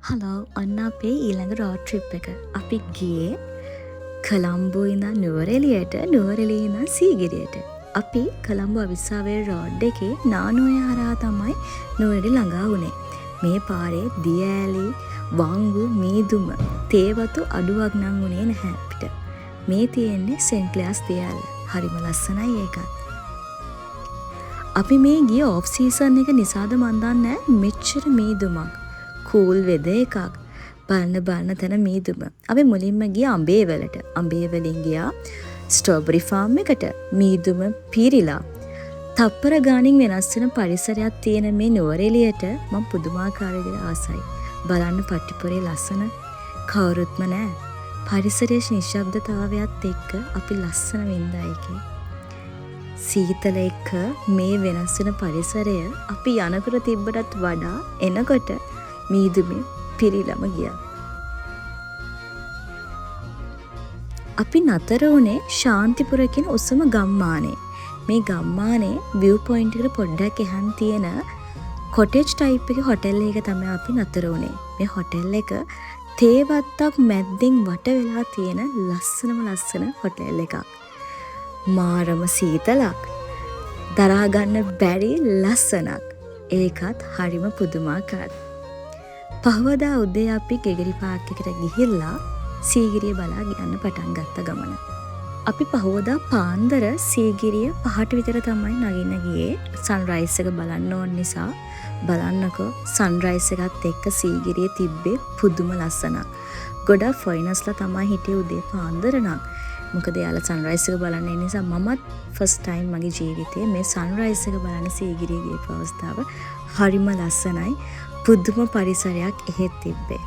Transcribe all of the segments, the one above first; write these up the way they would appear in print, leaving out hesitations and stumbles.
Hello, ඔන්න අපේ ඊළඟ රෝඩ් ට්‍රිප් එක. අපි ගියේ කොළඹ ඉඳන් නුවරඑළියට, නුවරඑළිය ඉඳන් සීගිරියට. අපි කොළඹ අවිස්සාවේල් රෝඩ් එකේ නානුඔය හරහා තමයි නුවරඑළිය ළඟා වුණේ. මේ පාරේ දිය ඇලි, වංගු, මීදුම, තේ වතු අඩුවක් නම් වුණේ නැහැ අපිට. මේ තියෙන්නේ සෙන්ට් ක්ලෙයාස් දිය ඇල්ල. හරිම ලස්සනයි ඒකත්. අපි මේ ගිය ඔෆ් සීසන් එක නිසාද මන් දන්නේ නෑ, මෙච්චර මීදුමක්. කූල් වෙදර් එකක්. බලන බලන තැන මීදුම. අපි මුලින්ම ගියා අඹේවලට. අඹේවලින් ගියා ස්ට්‍රෝබෙරි ෆාම් එකට. මීදුම පිරිලා. තප්පර ගානින් වෙනස් වෙන පරිසරයක් තියෙන මේ නුවරඑළියට මං පුදුමාකාර විදිහට ආසයි. බලන්න පට්ටිපොරේ ලස්සන. කවුරුත්ම නෑ. පරිසරයේ නිශ්ශබ්දතාවයත් එක්ක අපි ලස්සන වින්දා ඒකේ. සීතල එක්ක මේ වෙනස් වෙන පරිසරය අපි යනකොට තිබ්බටත් වඩා එනකොට මීදුමේ පිරිලම ගියා. අපි නතර වුණේ ශාන්තිපුර කියන උසම ගම්මානේ. මේ ගම්මානේ විව් පොයින්ට් එකට පොඩ්ඩක් එහාන් තියෙන කොටේජ් ටයිප් එකේ හොටෙල් එකක තමයි අපි නතර වුණේ. මේ හොටෙල් එක තේ වත්තක් මැද්දෙන් වට වෙලා තියෙන ලස්සනම ලස්සන හොටෙල් එකක්. මාරම සීතලක්. දරා ගන්න බැරි ලස්සනක්. ඒකත් හරිම පුදුමාකාරයි. පහුවදා උදේ අපි ග්‍රෙගරි පාක් එකට ගිහිල්ලා සීගිරිය බලා යන්න පටන් ගත්ත ගමන. අපි පහුවදා පාන්දර සීගිරිය 5ට විතර තමයි නගින්න ගියේ, සන්රයිස් එක බලන්න ඕන නිසා. බලන්නකෝ, සන්රයිස් එකත් එක්ක සීගිරිය තිබ්බේ පුදුම ලස්සනක්. ගොඩක් ෆොරිනර්ස්ලා තමයි හිටියේ උදේ පාන්දර නම්. මොකද එයාලා සන්රයිස් එක බලන්න එන නිසා. මමත් ෆස්ට් ටයිම් මගේ ජීවිතේ මේ සන්රයිස් එක බලන්න සීගිරිය ගියපු අවස්ථාව. හරිම ලස්සනයි. පුදුම පරිසරයක් එහෙත් තිබ්බේ.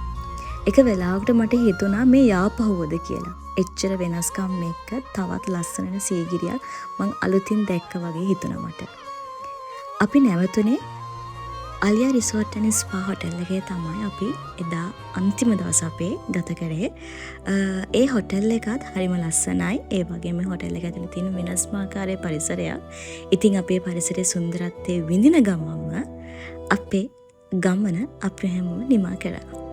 එක වෙලාවකට මට හිතුණා මේ යාපහුවද කියලා. එච්චර වෙනස්කම් එක්ක තවත් ලස්සන සීගිරියක් මං අලුතින් දැක්ක වගේ හිතුණා මට. අපි නැවතුනේ අලියා රිසෝට් ඇන්ඩ් ස්පා හොටෙල් එකේ තමයි අපි එදා අන්තිම දවස අපේ ගත කරේ. ඒ හොටෙල් එකත් හරිම ලස්සනයි. ඒ වගේම හොටෙල් එක ඇතුලේ තියෙන වෙනස්ම ආකාරයේ පරිසරයක්. ඉතින් අපේ පරිසරයේ සුන්දරත්වය විඳින ගමන්ම අපේ ගමන අපි හැමෝම නිමා කරා.